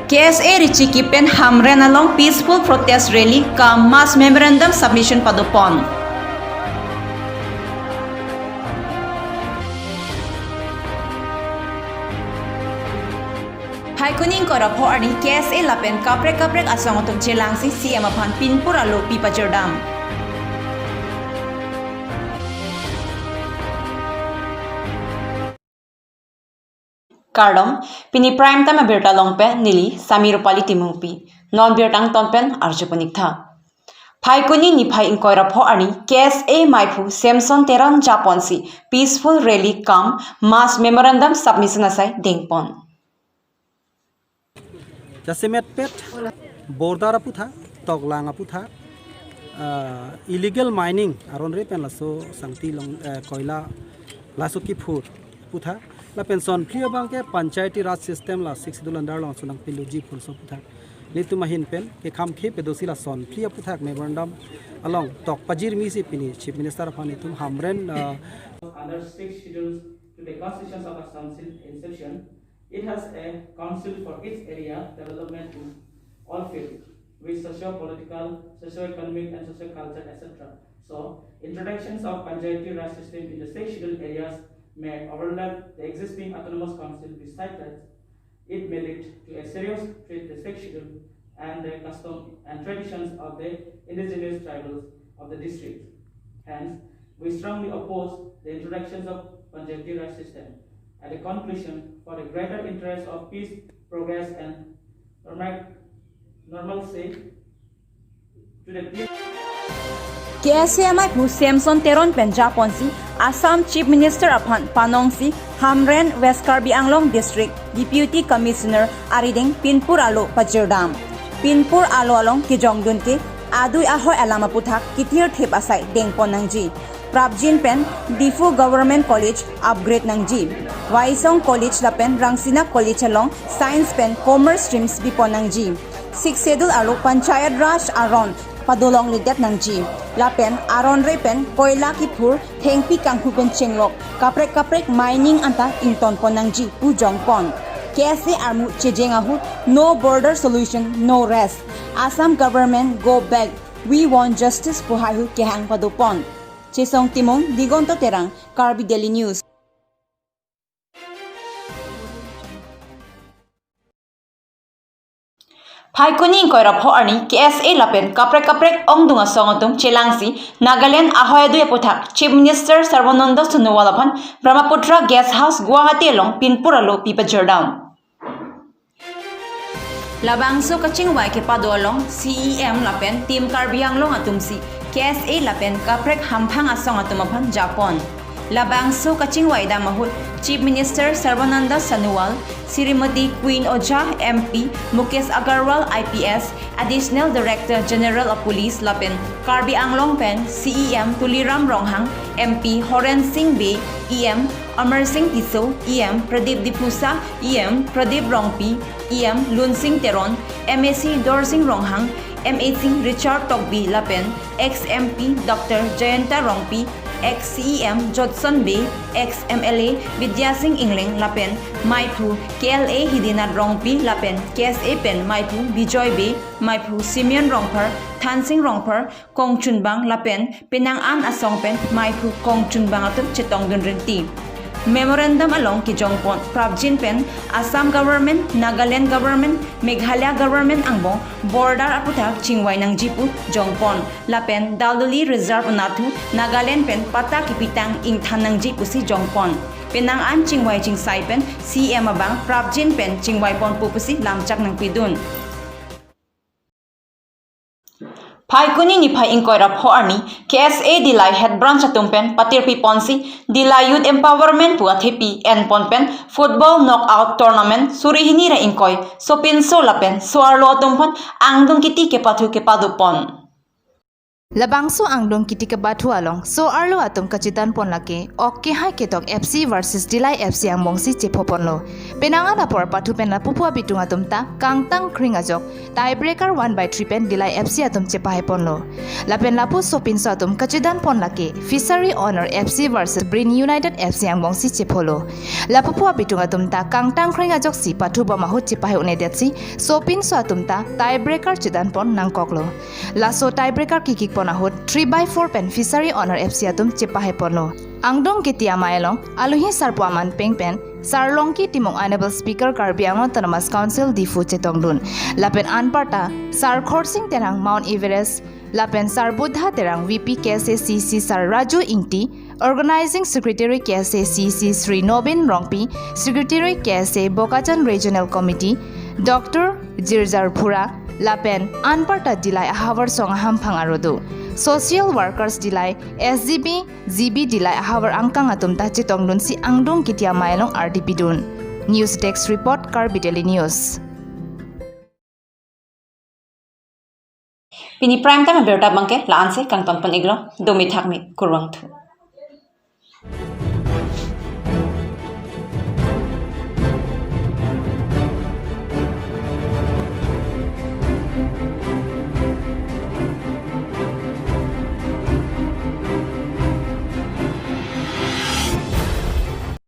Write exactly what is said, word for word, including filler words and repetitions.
K S A Richiki pen Hamren along peaceful protest rally cum mass memorandum submission padopon. Phaikuni ingkoi ra pho arni K S A lapen kaprek kaprek asong atum chelangsi C M aphan pinpur alo pi pajirdam. Kardom, pini Prime Time abirta along pen neli Sami Rupali Timungpi. Non birta angton pen arju pon ik tha. Phaikuni niphai ingkoi ra pho arni K S A maiphu Samson Teron japonsi peaceful rally cum mass memorandum submission asai dengpon. Jasemet pet border aputhak, toklang aputhak, ah, illegal mining aron re pen laso sangti long, eh, koila laso kiphur aputhak, lapen son phli abang ke Panchayati Raj system la Sixth Schedule under along sunang piluji phulso aputhak. Nelitum ahin pen kekham khe pedosi la son phli aputhak memorandum along tok pajirmi si pini Chief Minister aphan itum Hamren, ah, under Sixth Schedule to the Constitution of Assam since inception. It has a council for its area development in all fields, with socio-political, socio-economic, and socio-culture, et cetera. So, introductions of Panchayati Raj system in the Sixth Schedule areas may overlap the existing autonomous council, besides that it may lead to a serious threat to the Sixth Schedule and the custom and traditions of the indigenous tribals of the district. Hence, we strongly oppose the introductions of Panchayati Raj system. At the conclusion, for the greater interest of peace, progress, and normal-, normalcy, K S A maiphu Samson Teron pen japonsi Assam Chief Minister aphan panongsi Hamren, West Karbi Anglong District Deputy Commissioner arideng pinpur alo pajirdam. Pinpur alo along kejongdun ke adui ahoi alam aputhak kithir thip asai dengpon nangji. Prapjin pen Diphu Government College upgrade nangji. Waisong College lapen Rangsina College along Science pen Commerce streams bipon nangji. Sixth Schedule alo Panchayat Raj aron padolongledet nangji. Lapen aron re pen koila kiphur, thengpi kanghu pen chenglok, kaprek kaprek mining anta ingtonpon nangji pu jongpon. K S A armu chejeng ahut no border solution, no rest. Assam government go back. We want justice pu haihui kehang padopon. Chesong Timung, Digonto Terang, Karbi Daily News. Phaikuni ingkoi ra pho arni K S A lapen kaprek kaprek ongdung asong atum chelangsi Nagaland ahoi adui aputhak Chief Minister Sarbananda Sonowal aphan Brahmaputra Guest House Guwahati along pinpur alo pi pajirdam. Labangso kachingvai kepado along C E M lapen Team Karbi Anglong atumsi K S A lapen kaprek hamphang asong atum aphan japon. Labangso kachingvai dam ahut Chief Minister Sarbananda Sonowal, Srimati Queen Ojha, M P, Mukesh Agarwal, I P S, Additional Director General of Police lapen Karbi Anglong pen C E M Tuliram Ronghang, M P Horen Sing Bey, E M Amar Sing Tisso, E M Pradip Diphusa, E M Pradip Rongpi, E M Lunsing Teron, M A C Dorsing Ronghang, M A C Richard Tokbi lapen ex M P Doctor Jayanta Rongpi, ex C E M Jotson Bey, ex M L A Bidya Sing Engleng lapen maiphu K L A Hidinath Rongpi lapen K S A pen maiphu Bijoy Bey, maiphu Simeon Rongphar, Thansing Rongphar, kongchunbang lapen penang an asong pen maiphu kongchunbang atum chetongdun rinti. Memorandum along kejongpon prapjin pen Assam Government, Nagaland Government, Meghalaya Government angbong border aputhak chingvai nangji pu jongpon lapen Daldali Reserve anatthu Nagaland pen patta kepitang ingthan nangji pusi jongpon. Penang an chingvai chingsai pen C E M abang prapjin pen chingvaiponpo pusi lamchak nangpidun. Phaikuni niphai ingkoi ra pho arni K S A Dillai Head Branch atum pen patirpiponsi Dillai Youth Empowerment pu athepi enpon pen football knockout tournament suri hini ra ingkoi sopinso lapen so-arlo atum aphan angdung kiti kepathu kepadopon. Labangso angdong kiti kebathu along so-arlo atum kachedan pon lake Ok Kehai Ketok F C versus Dillai F C angbongsi chepho ponlo. Penang an apor pathu pen lapupu abitung atum ta kangtang kring ajok tiebreaker one by three pen Dillai F C atum chepahai ponlo. Lapen lapu sopinso atum kachedan pon lake Fishery Owner F C versus Brin United F C angbongsi chepholo. Lapupu abitung atum ta kangtang kring ajoksi pathu bom ahut chepahai un-edetsi sopinso atum ta tiebreaker chedan pon nangkoklo. Laso tiebreaker kikik pon ahut three by four pen Fishery Owner F C atum chepahai ponlo. Angdong kiti amei along alohi sarpo aman peng pen Sar Longki Timung, Honourable Speaker Karbi Anglong Autonomous Council Diphu chetongdun. Lapen anparta Sar Khorsing Terang, Mount Everest, lapen Sar Buddha Terang, V P K S A C C, Sar Raju Ingti, Organizing Secretary K S A C C, Sri Nobin Rongpi, Secretary K S A Bokajan Regional Committee, Doctor Jirjar Phura, lapen anparta Dillai ahavar song ahamphang arodo. Social workers Dillai, S G B, G B Dillai ahavar angkang atum ta chetongdunsi angdong kiti amei along ardi pidun. News Desk Report, Karbi Daily News. Pini Prime Time abirta abangke la-ansi kangton pon-iklo, dome thakme, kurvangthu.